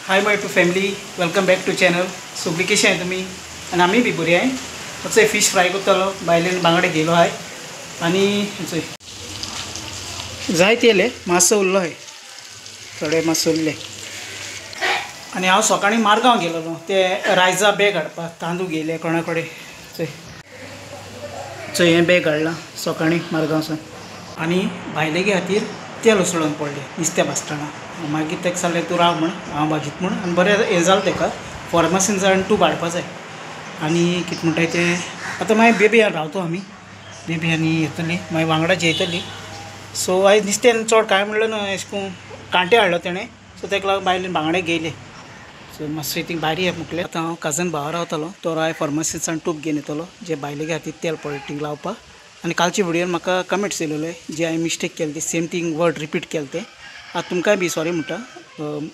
Hi my to family, welcome back to channel. सगळीं कशी आहाय तुमी? आनी आमी बी बरी आहाय. चोय फिश फ्राय करतालो, बायलेन बांगडे घेयलो आहाय आनी चोय जायते येयले, मातसो उरलो आहाय, थोडे मातसो उरले. आनी हांव सकाळीं मारगांव गेलोलो ते रायजा बॅग हाडपाक, तांदूळ घेयले कोणा कडेन. चोय चोय हें बॅग हाडलां सकाळीं मारगांवसान. आनी बायलेगे खातीर तेल उसळून पडलें नुस्तें भाजतना. मागीर ताका सांगलें तूं राव म्हण, हांव भाजीत म्हण. आनी बरें हें जालें ताका, फार्मासीन जावन टूब हाडपा जाय. आनी कितें म्हणटाय तें, आतां मागीर बेबी रावतो आमी, बेबी आनी येतली मागीर वांगडा जेयतली. सो आयज नुस्तें चड कांय म्हणलें ना, अशें करून कांटे हाडलो तेणें. सो ताका लागून बायलेन बांगडे घेयले. सो मातशें थिंग भायरी येता म्हटलें. आतां हांव काजन भावा रावतालो, तो हांव फार्मासीसान टूब घेवन येतलो जे बायलेगे खातीर तेल पडलें थिंग लावपाक. आनी कालच्या व्हिडियोन म्हाका कमेंट्स येयलेले जे हांवें मिस्टेक केले ते सेम थींग वर्ड रिपीट केले ते. आतां तुमकांय बी सॉरी म्हणटा,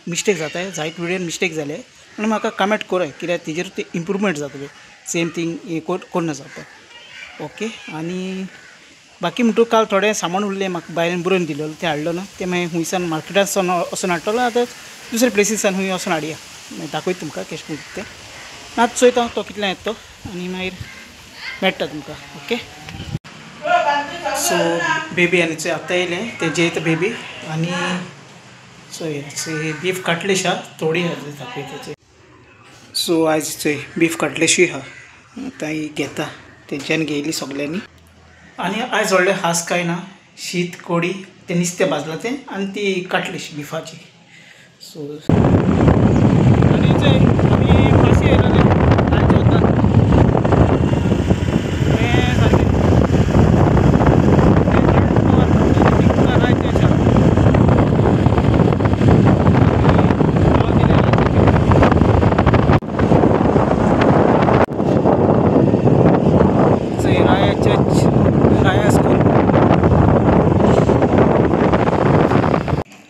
मिस्टेक जाता, जायत व्हिडियोन मिस्टेक जाले आनी म्हाका कमेंट कराय कित्याक तेजेर ते इम्प्रूवमेंट जातलें, सेम थींग हें कोन्ना जावपाक. ओके. आनी बाकी म्हणटू काल थोडें सामान उरलें म्हाका बायलेन बरोवन दिलेलें तें हाडलो ना, तें मागीर हुंयसान मार्केटांतसान वचून हाडटलो, आतां दुसरे प्लेसीसान हुंय वचून हाडया, मागीर दाखयता तुमकां कशें करून तें. आतां चोयता तो कितल्यान येता तो आनी मागीर मेळटा तुमकां. ओके. सो बेबी आनी चोय आतां येयलें तें जेयता बेबी. आनी चोय चोय बीफ काटलेश आहा, थोडी आहा दाखयता चोय. सो आयज चोय बीफ काटलेशूय आहा, आतां ही घेता तेंच्यांनी घेयली सगल्यांनी. आनी आयज व्हडलें खास कांय ना, शीत कोडी तें नुस्तें भाजलां तें आनी ती काटलेश बिफाची. सो आनी चोय आमी पाशी येयलेले रातचे वता तें सारकें राया चर्च, राया स्कूल.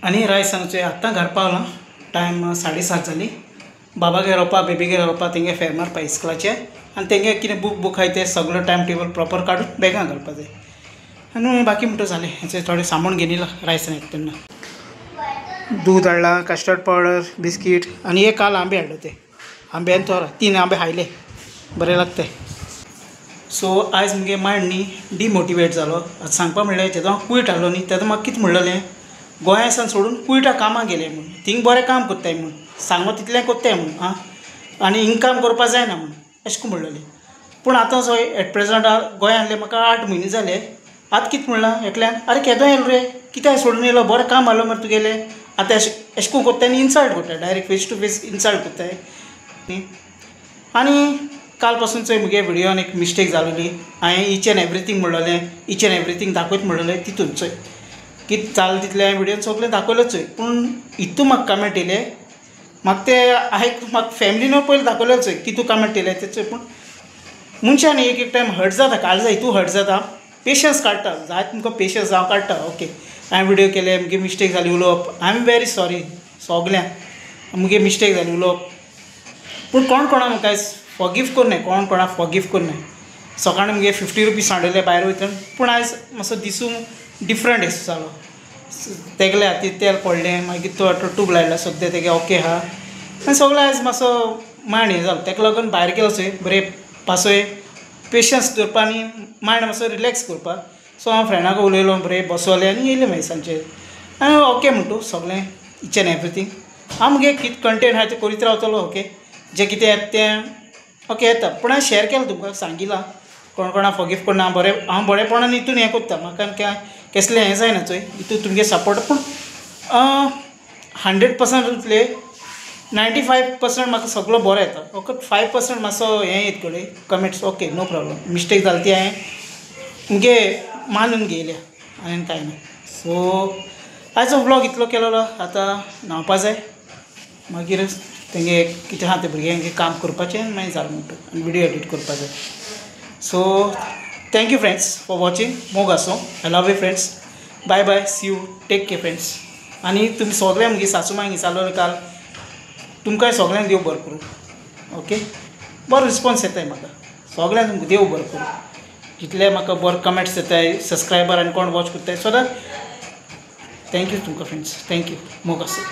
आनी रायसान चोय आत्तां घर पावलां, टायम 7:30 जाली. बाबागेर रोवपा बेबीगेर रोवपा तेंगे फेर मारपा इस्कुलाचे आनी तेंगे कितें बूक बूक आहाय ते सगळो टायम टेबल प्रॉपर काडून बॅगां घालपा जाय. आनी बाकी म्हणटा जालें, हें थोडें सामान घेवन येयलां रायसान येता तेन्ना. दूद हाडलां, कस्टर्ड पावडर, बिस्कीट आनी एक काल आंबे हाडले ते, आंबे आनी तोरां, 3 आंबे खायले, बरें लागते. सो आयज मुगे मायंड न्ही डिमोटिवेट जालो. आतां सांगपा म्हणल्यार जेदो हांव कुयट हाडलो न्ही तेदो म्हाका कितें म्हणलेलें, गोंयासान सोडून कुयटा कामाक गेलें म्हूण, थिंग बरें काम करताय म्हूण सांगो तितलें करताय म्हूण आं, आनी इनकम करपा जायना म्हूण अशें करून म्हणलेलें. पूण आतां चोय एट प्रेजंट गोंयांत आसले म्हाका 8 म्हयने जाले. आतां कितें म्हणलां एकल्यान, आरे केदो येयलो रे, कित्याक सोडून येयलो, बरें काम आसलो मरे तुगेलें. आतां अशें अशें करून करताय आनी इन्सल्ट करताय, direct face to face insult करताय. आनी काल पासून चोय मुगे व्हिडियोन एक मिस्टेक जालेली, हांवें इच एन एवरीथींग म्हणलेलें, इच एन एवरीथींग दाखयत म्हणलेलें, तितून चोय कितें जालें तितलें हांवें व्हिडियोन सगळें दाखयलें चोय. पूण हितू म्हाका कमेंट येयले, म्हाका ते आयक म्हाका फॅमिलीन पयलीं दाखयलें चोय कितू कमेंट येयले ते चोय. पूण मनशान एक एक टायम हर्ट जाता, काळजा हितू हर्ट जाता, पेशन्स काडटा, जाय तुमकां पेशन्स हांव काडटा. ओके, हांवें व्हिडियो केले, मुगे मिस्टेक जाली उलोवप, I am very sorry सगल्यांक, मुगे मिस्टेक जाली उलोवप. पूण कोण कोणा म्हाका फॉरगीव करनाय, कोण कोणाक फॉरगीव करनाय. सकाळीं मुगे 50 रुपीज सांडले भायर वयतना, पूण आयज मातसो दिसूंक डिफरंट एसो जालो. तेगले हातीर तेल पडलें, मागीर तो टूब लायला सद्या तेगे ओके आहा. आनी सगळें आयज मातसो मायंड हें जालो, तेका लागून भायर गेलो चोय बरें पासय पेशन्स दवरपा आनी मायंड मातसो रिलॅक्स करपाक. सो हांव फ्रेंडाक उलयलो, बरें बसोलें आनी येयलें मागीर सांजचें. आनी ओके म्हणटू सगळें इच एन एवरीथींग. हांव मुगे कितें कंटेंट आहा तें करीत रावतलो. ओके, जें कितें येता तें ओके येता, पूण हांवें शेअर केलां तुमकां, सांगिलां कोण कोणाक फॉरगीव करना. बरें हांव बरेपणान हितून हें करता, म्हाका काय कसलें हें जायना चोय हितून तुमगे सपोर्ट. पूण 100% उरतले, 95% म्हाका सगळो बरो येता, फकत 5% मातसो हें येत कडेन comments. Okay, no problem, mistake जाली ती हांवें मुगे मानून घेयल्या आनी कांय ना. सो आयचो व्लॉग इतलो केलेलो, आतां न्हांवपा जाय, मागीर तेंगे कितें आहा तें भुरग्यांक काम करपाचें आनी मागीर जालें म्हणटा आनी व्हिडियो एडिट करपा जाय. So thank you friends for watching. मोग आसूं, I love you friends, bye bye, see you, take care friends. आनी तुमी सगळे मुगे सासू मांय विचारलो काल, तुमकांय सगळ्यांक देव बरो करूं. ओके, बरो रिस्पोन्स येताय म्हाका, सगळ्यांक तुमकां देव बरो करूं. जितले म्हाका बरे कमेंट्स येताय, सबस्क्रायबर आनी कोण वॉच करताय सदां thank you तुमकां फ्रेंड्स, thank you, मोग आसूं.